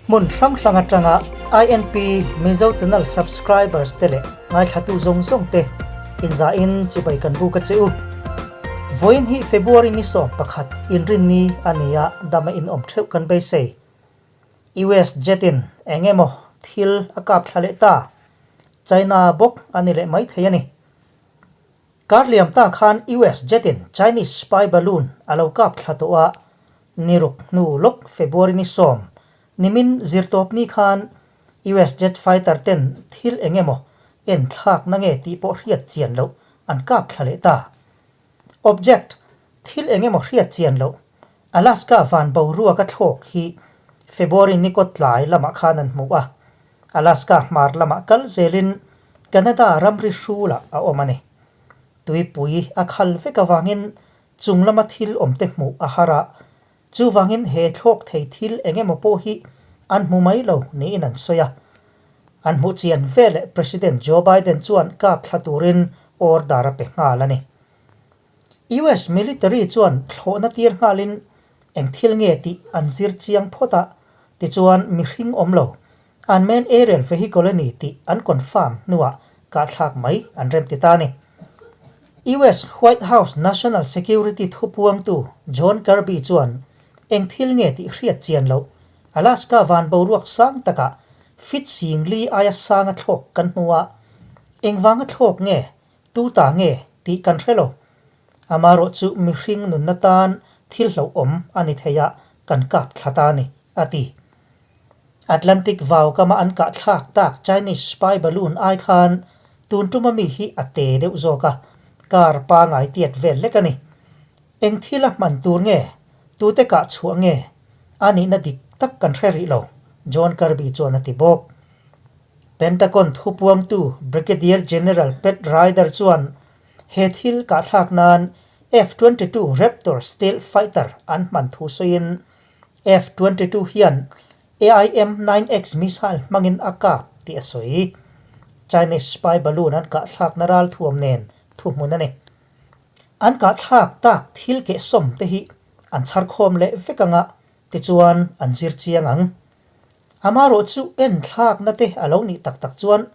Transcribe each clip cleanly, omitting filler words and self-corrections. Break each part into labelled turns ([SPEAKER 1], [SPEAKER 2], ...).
[SPEAKER 1] Hmun hrang hrang atanga INP Mizo Channel subscribers te leh ngaithlatu zawng zawng te inzahin chibai kan buk a che u. Vawiin hi February ni 11 inrinni a ni a, dama inawm theuh kan beisei. US jet in eng emaw thil a kap thla leh ta. China bawk a ni leh maithei a ni. Kar liam ta khan US jet in Chinese spy balloon a lo kap thla tawh a, ni ruk hnu lawk February ni 10 nimin zirtawp ni khan US jet fighter ten thil eng emaw en thlak na nge tih pawh hriat chian loh an kap thla leh ta. Object, thil eng emaw hriat chian loh, Alaska van boruak a thlawk hi February ni kawt tlai lamah khan an hmu a, Alaska hmar lamah kal zelin Canada ramri hrulah a awm a ni. Tuipui a khal vek avangin chung lama thil awmte hmuh a har a, chuvangin he thlawk thei thil eng emaw pawh hi an hmu mai lo niin an sawi a. An hmuh chian veleh President Joe Biden chuan kap thla turin order a pe nghal a ni. US military chuan thlawhna tir nghalin eng thil nge tih an zir chiang phawt a, tichuan mihring awm lo, unmanned aerial vehicle a ni tih an confirm hnuah kahthlak mai an rem ti ta a ni. US White House National Security thupuangtu John Kirby chuan eng thil nge tih hriat chian loh, Alaska van boruak sang takah fit singli aia sanga thlawk kan hmu a, engvanga thlawk nge Tu ta nge tih kan hre lo. Amarawh chu mihring nunna tan thil hlauhawm a ni thei a, kan kap thla ta a ni, a ti. Atlantic vau kama an kah thlak tak Chinese spy balloon ai khan tun tuma mi hi a te deuh zawk a, car pangai tiat vel lek a ni. Eng thil a hman tur nge, tute kah chhuah nge, a nihna dik tak kan hre rih lo, John Kirby chuan a ti bawk. Pentagon thupuangtu Brigadier General Pat Ryder chuan he thil kahthlak nan F-22 Raptor stealth fighter an hman thu sawiin F-22 hian AIM-9X missile hmangin a kap tih a sawi. Chinese spy balloon an kahthlakna ralthuam nen thuhmun a ni. An kahthlak tak thil kehsawm te hi an chharkhawm leh vek anga tichuan an zir chiang ang. Amarawh chu enthlakna te a lo nih tak tak chuan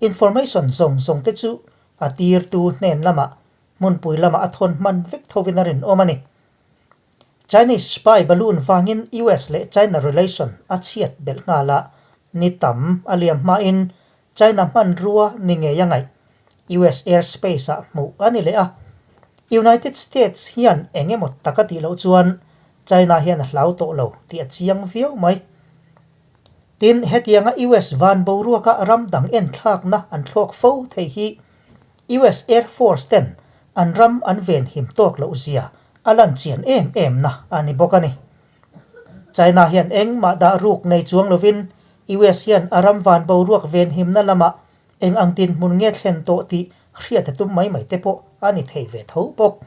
[SPEAKER 1] information zawng zawng te chu a tirtu hnen lamah hmunpui lamah a thawn hman vek thovin a rinawm a ni. Chinese spy balloon vangin US leh China relation a chhiat belh nghal a, ni tam a liam hmain China hmanrua ni ngei a ngaih US airspace ah hmuh a ni leh a. United States hian eng emaw tak a tih loh chuan China hian a hlau tawh lo tih a chiang viau mai. Tin, hetianga US van boruaka ram dang enthlakna an thlawk fo thei hi US Air Force ten an ram an venhim tawk loh zia a lan chian em em na a ni bawk a ni. China hian engmah dah ruk nei chuang lovin US hian a ram van boruak venhimna lamah eng ang dinhmun nge thlen tawh tih hriat a tum mai mai te pawh a ni thei ve tho bawk.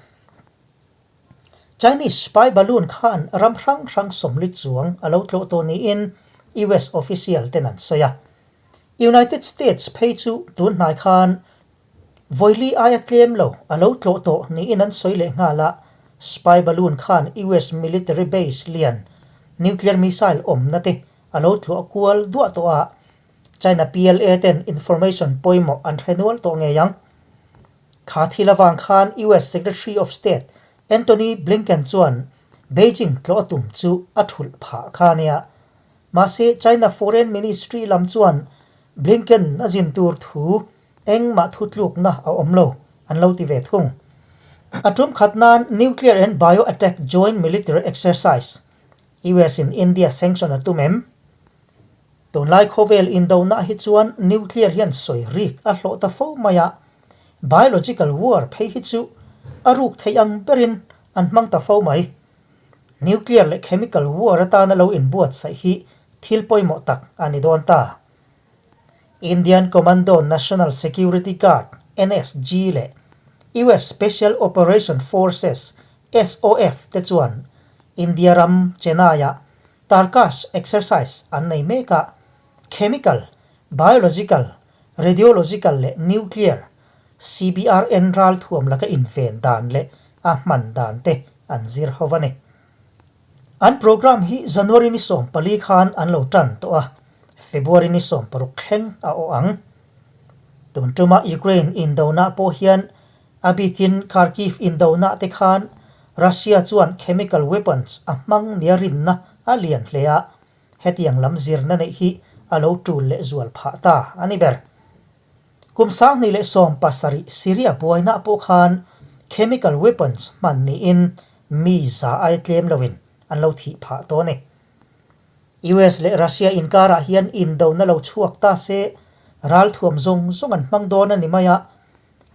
[SPEAKER 1] Chinese spy balloon khan ram hrang hrang sawmli chuang a lo tlawh tawh niin US official ten an sawi a. United States phei chu tun hnai khan vawili aia tlem lo a lo tlawh tawh niin an sawi leh nghal a, spy balloon khan US military base lian nuclear missile awmna te a lo tluah kual duah tawh a, China PLA ten information pawimawh an hre nual tawh ngei ang. Kha thil avang khan US Secretary of State Antony Blinken chuan Beijing tlawh a tum chu a thulh phah kha a nia. Mahse China Foreign Ministry lam chuan Blinken a zin tur thu engmah thutlukna a awm lo an lo ti ve thung. A tum khat nan Nuclear and Bio-attack Joint Military Exercise, US in India sanction a tum em? Tunlai khawvel indona hi chuan nuclear hian sawi rik a hlawh ta fo mai a, biological war phei hi chu a ruk theih ang berin an hmang ta fo mai. Nuclear leh chemical war atana lo inbuatsaih hi thil pawimawh tak a ni dawn ta. Indian Commando National Security Guard, NSG, leh US Special Operation Forces, SOF, te chuan India ram Chennai-ah Tarkash exercise an nei mek a, chemical, biological, radiological leh nuclear, CBRN ralthuam laka inven dan leh a hman dan te an zir ho a ni. An programme hi January ni 14 khan an lo tan tawh a, February ni 16 thleng a awh ang. Tun tuma Ukraine indona pawh hian a bikin Kharkiv indona te khan Russia chuan chemical weapons a hmang nia rinna a lian hle a, hetiang lam zirna neih hi a lo tul leh zual phah ta a ni ber. Kum 2017 Syria buaina pawh khan chemical weapons hman niin mi za ai tlem loin an lo thih phah tawh a ni. US leh Russia inkarah hian indona lo chhuak ta se ralthuam zawng zawng an hmang dawn a ni mai a,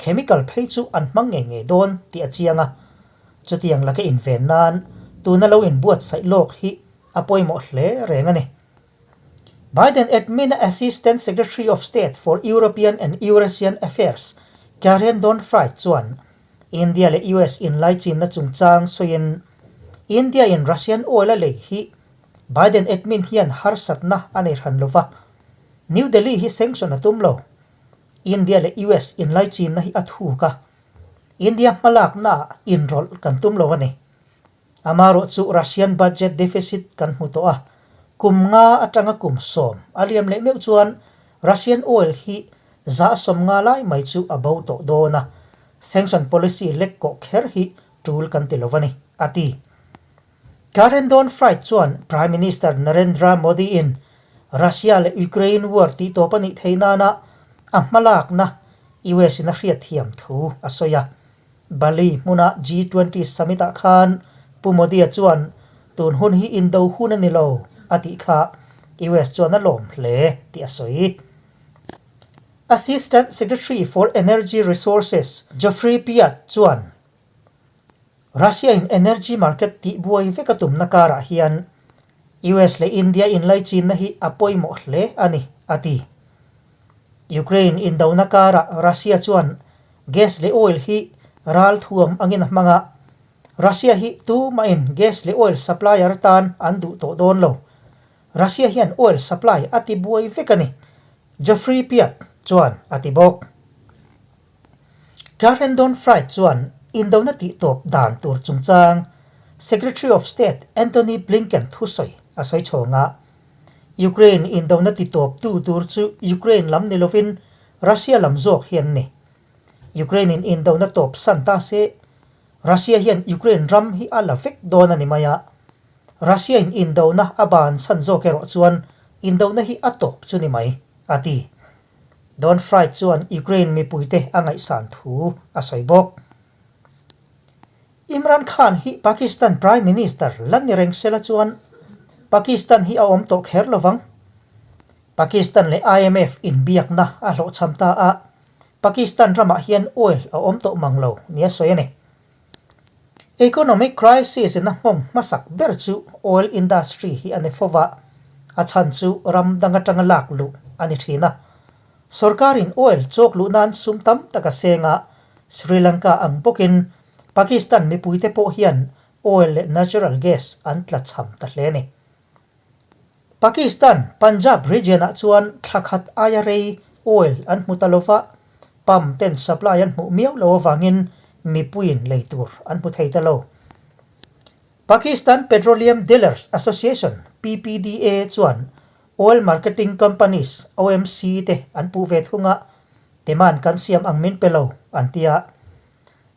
[SPEAKER 1] chemical phei chu an hmang ngei ngei dawn tih a chiang a. Chutiang laka inven nan tuna lo inbuatsaih lawk hi a pawimawh hle reng a ni. Biden admin Assistant Secretary of State for European and Eurasian Affairs Karen Donfried chuan India leh US inlaichinna chungchang sawiin India in Russian oil a lei hi Biden admin hian harsatna a nei hran lova, New Delhi hi sanction a tum lo. India leh US inlaichinna hi a thuk a, India hmalaknaah inrawlh kan tum lo a ni. Amarawh chu Russian budget deficit kan hmu tawh a, kum nga atanga kum 10 a liam leh meuh chuan Russian oil hi 50% lai mai chu a bo tawh dawn a, sanction policy lek kawh kher hi tul kan ti lo a ni, a ti. Karen Donfried chuan Prime Minister Narendra Modi-in Russia leh Ukraine war tihtawp a nih theih nana a hmalakna US-in a hriatthiam thu a sawi a. Bali hmuna G20 summit-ah khan Pu Modi-a chuan tun hun hi indo hun a ni lo a tih kha US chuan a lawm hle tih a sawi. Assistant Secretary for Energy Resources Geoffrey Pyatt chuan Russia-in energy market tihbuai vek a tumna karah hian US leh India inlaichinna hi a pawimawh hle a ni, a ti. Ukraine indona karah Russia chuan gas leh oil hi ral thuam angin a hmang a, Russia hi tumahin gas leh oil supplier atan an duh tawh dawn lo. Russia hian oil supply a ti buai vek a ni, Geoffrey Pyatt chuan a ti bawk. Karen Donfried chuan indona tihtawp dan tur chungchang Secretary of State Antony Blinken thusawi a sawi chhawng a, Ukraine indona titawptu tur chu Ukraine lam ni lovin Russia lam zawk hi an ni. Ukraine in indona tawp san ta se, Russia hian Ukraine ram hi a la vek dawn a ni mai a. Russia in indona a ban san zawk erawh chuan indona hi a tawp chu ni mai, a ti. Donfried chuan Ukraine mipuite a ngaihsan thu a sawi bawk. Imran Khan hi Pakistan Prime Minister la ni reng sela chuan Pakistan hi a awm tawh kher lovang. Pakistan leh IMF inbiakna a hlawhchham ta a, Pakistan ramah hian oil a awm tawh mang lo nia sawi a ni. Economic crisis in a nghawng hmasak ber chu oil industry hi a ni fo va, a chhan chu ram dang atanga lak luh a ni thin a. Sorkarin oil chawk luh nan sum tam tak a seng a, Sri Lanka ang bawkin Pakistan mipuite pawh hian oil leh natural gas an tlachham ta hle a ni. Pakistan Punjab region-ah chuan thla khat aia rei oil an hmu ta lo va, pump ten supply an hmuh miau lo avangin mipuiin lei tur an hmu thei ta lo. Pakistan Petroleum Dealers Association, PPDA, chuan Oil Marketing Companies, OMC, te an puh ve thung a, demand kan siam ang min pe lo, an ti a.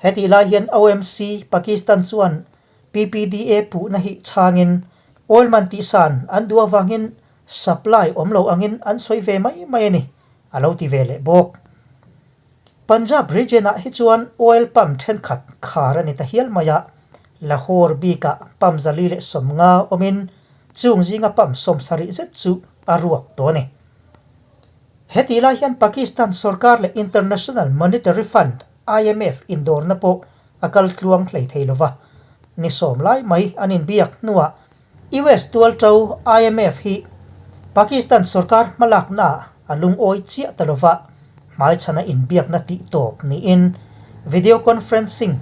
[SPEAKER 1] Hetih lai hian OMC, Pakistan chuan PPDA puhna hi chhangin oil man tihsan an duh avangin supply awm lo angin an sawi ve mai mai a ni, a lo ti ve leh bawk. Punjab region-ah hi chuan oil pump thenkhat khar a ni ta hial mai a, Lahore bikah pump 450 awmin chung zinga pump 70 zet chu a ruak tawh a ni. Hetih lai hian Pakistan sorkar leh International Monetary Fund, IMF, indawrna pawh a kal tluang hlei thei lo va. Ni 10 lai mai an inbiak hnuah US tualto IMF hi Pakistan sorkar hmalaknaah a lungawi chiah ta lo va, hmaichhana inbiakna tih tawp niin video conferencing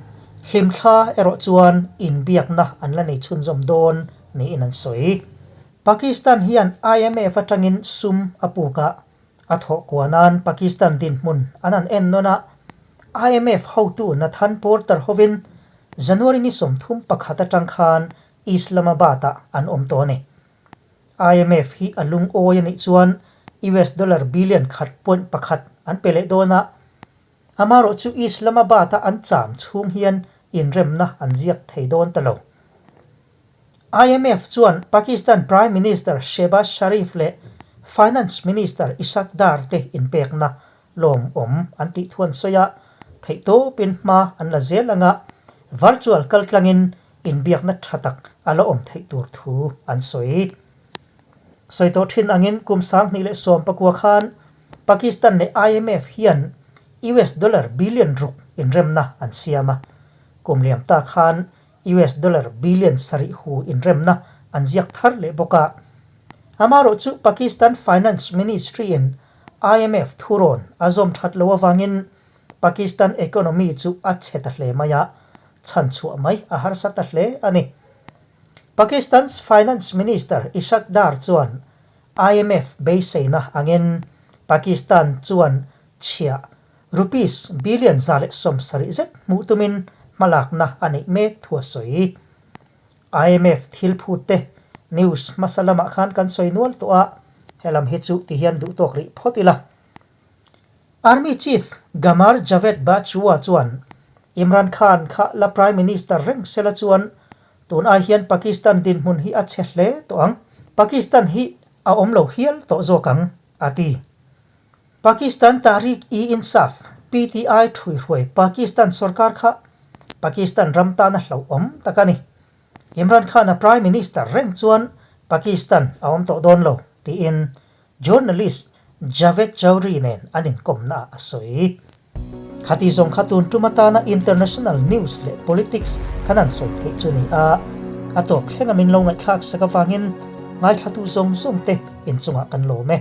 [SPEAKER 1] hlimthla erawh chuan inbiakna an la nei chhunzawm dawn niin an sawi. Pakistan hian IMF atangin sum a puk a, a thawh kua nan Pakistan dinhmun an han en nawn a, IMF hotu Nathan Porter hovin January ni 31 atang khan Islamabad-ah an awm tawh a ni. IMF hi a lungawi a nih chuan US dollar billion khat point pakhat an pe leh dawn a, amarawh chu Islamabad-a an cham chhung hian inremna an ziak thei dawn ta lo. IMF chuan Pakistan Prime Minister Shehbaz Sharif leh Finance Minister Ishaq Dar te inpekna lawmawm an tih thu an sawi a, theihtawpin hma an la zel anga virtual kaltlangin inbiakna tha tak a la awm theih tur thu an sawi. Sawi tawh thin angin kum 2019 khan Pakistan leh IMF hian US dollar billion ruk inremna an siam a, kum liam ta khan US dollar billion sarih hu inremna an ziak thar leh bawk a. Amaherawh chu Pakistan Finance Ministry in IMF thurawn a zawm that loh avangin Pakistan economy chu a chhe ta hle mai a, chhan chhuah mai a harsa ta hle a ni. Pakistan's Finance Minister Ishaq Dar chuan IMF beiseina angin Pakistan chuan chhiah rupees billion 170 zet hmuh tumin hmalakna a neih mek thu a sawi. IMF thil phut te news hmasa lamah khan kan sawi nual tawh a, helam hi chu tihian duhtawk rih phawt ila. Army Chief Qamar Javed Bajwa chuan Imran Khan kha la Prime Minister reng sela chuan tun ai hian Pakistan dinhmun hi a chhe hle tawh ang, Pakistan hi a awm lo hial tawh zawk ang, a ti. Pakistan Tehreek-e-Insaf, PTI, ṭhuihruai Pakistan sorkar kha Pakistan ram tana hlauhawm tak a ni. Imran Khan-a Prime Minister reng chuan Pakistan a awm tawh dawn lo, tiin journalist Javed Chaudhry nen an inkawmnaah a sawi. Khati zawng kha tun tum atana international news leh politics kan han sawi theih chu ni a, a tawp thlenga min lo ngaihthlak sak avangin ngaithlatu zawng zawng te inchungah kan lawm e.